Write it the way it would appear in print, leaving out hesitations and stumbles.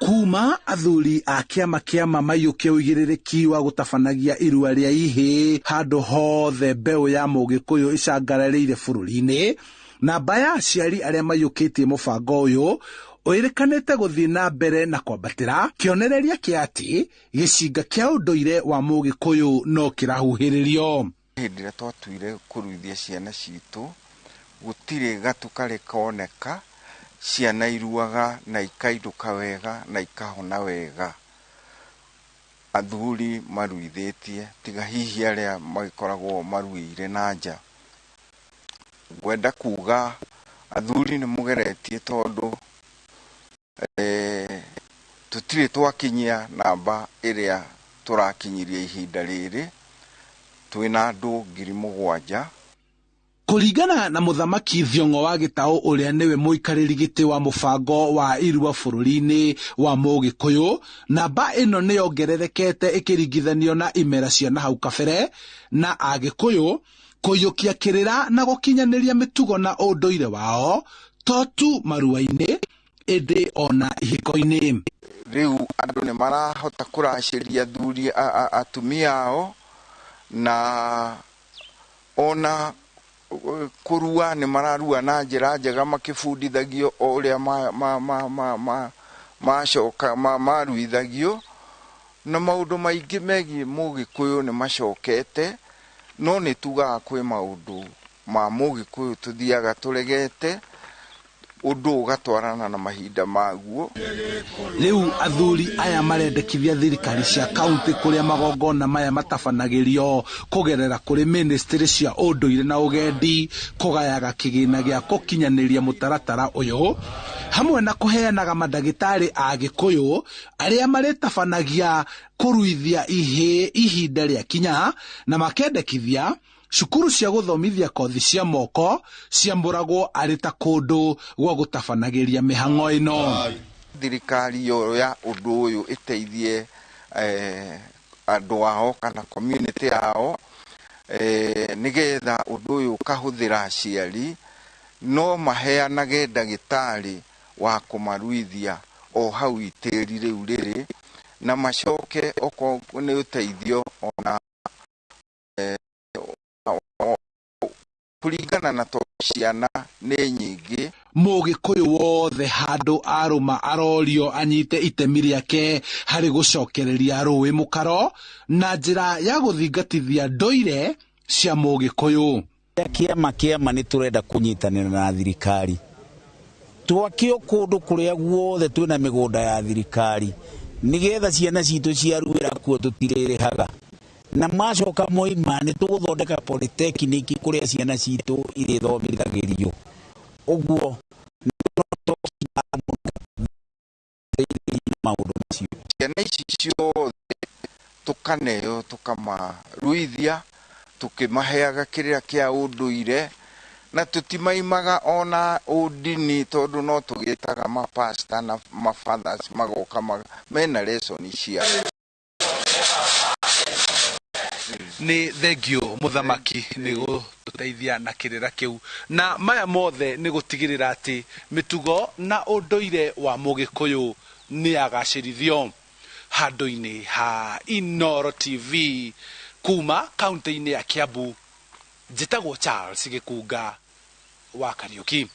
Kuma athuri a kĩama kĩa ma maiyũkia ũigĩrĩrĩki wa gũtabanagia irua rĩa ihĩĩ handũ hothe mbeũ ya Mũgĩkũyũ ĩcangararĩire bũrũri-inĩ, namba ya aciari arĩa maiyũkĩtie mũbango ũyũ ũĩrĩkanĩte gũthiĩ na mbere na kwambatĩra, kĩonereria kĩa atĩ gĩcinga kĩa ũndũire wa Mũgĩkũyũ no kĩrahuhĩrĩrio. Hĩndĩ ĩrĩa twatuire kũruithia ciana citũ, gũtirĩ gatu karĩ koneka, ciana iruaga na ikainũka wega na ikahona wega. Athuri maruithĩtie, tiga hihi arĩa magĩkoragwo maruĩire na nja. Ngwenda kuga athuri nĩ mũgeretie tondũ tũtirĩ twakinyia namba ĩrĩa tũrakinyiria ihinda rĩrĩ, twĩna andũ 7,000. Kũringana na Mũthamaki Thiong'o wa Gĩtaũ ũrĩa nĩwe mũikarĩri gĩtĩ wa mũbango wa irua bũrũri-inĩ wa Mũgĩkũyũ, namba ĩno nĩ yongererekete ĩkĩringithanio na imera cia nahau kabere, na Agĩkũyũ kũiyũkia kĩrĩra na gũkinyanĩria mĩtugo na ũndũire wao to tu marua-inĩ ĩndĩ ona ihiko-inĩ. Rĩu andũ nĩ marahota kũracĩria athuri atumia ao, na ona kũrua nĩ mararua na njĩra njega makĩbundithagio o ũrĩa macoka maruithagio, na maũndũ maingĩ megiĩ Mũgĩkũyũ nĩ macokete, no nĩ tugaga kwĩ maũndũ ma Mũgĩkũyũ tũthiaga tũregete, ũndũ ũgatwarana na mahinda maguo. Rĩu athuri aya marendekithia thirikari cia kaunti kũrĩa magongona maya matabanagĩrio kũgerera kũrĩ ministry cia ũndũire na ũgendi kũgayaga kĩgĩna gĩa gũkinyanĩria mũtaratara ũyũ, hamwe na kũheanaga mandagĩtarĩ a Gĩkũyũ arĩa marĩtabanagia kũruithia ihĩĩ ihinda rĩa kinya, na makendekithia cukuru cia gũthomithia kothi cia moko ciambũragwo arĩ ta kũndũ gwa gũtabanagĩria mĩhang'o ĩno. Thirikari yoya ũndũ ũyũ ĩteithie andũ ao kana community yao, nĩgetha ũndũ ũyũ ũkahũthĩra aciari, no maheanage ndagĩtarĩ wa kũmaruithia o hau itĩri rĩu rĩrĩ, na macoke okorwo nĩ ũteithio ona kũringana na tondũ ciana nĩ nyingĩ. Mũgĩkũyũ wothe handũ arũma arorio anyite itemi rĩake harĩ gũcokereria rũĩ mũkaro na njĩra ya gũthingatithia ndũire cia Mũgĩkũyũ. Kĩama kĩama nĩ tũrenda kũnyitanĩra na thirikari, twakio kũndũ kũrĩa guothe twĩna mĩgũnda ya thirikari nĩgetha ciana citũ ciaruĩra kuo tũtirĩrĩhaga, na macoka moima nĩ tũgũthondeka polytechnic kũrĩa ciana citũ irĩthomithagĩrio. Ũguo maũndũ macio. Ciana ici ciothe tũkaneo tũkamaruithia tũkĩmaheaga kĩrĩra kĩa ũndũire, na tũtimaimaga ona ũndini tondũ no tũgĩtaga mapasta na mafathers magoka mena lesson ciao. Nĩ thengio mũthamaki nĩ gũtũteithia na kĩrĩra kĩu, na maya mothe nĩ gũtigĩrĩra atĩ mĩtugo na ũndũire wa Mũgĩkũyũ nĩ yagacĩrithio. Handũ-inĩ ha Inooro TV kuma kaunti-inĩ ya Kiambu, njĩtagwo Charles Gĩkunga wa Kariũki.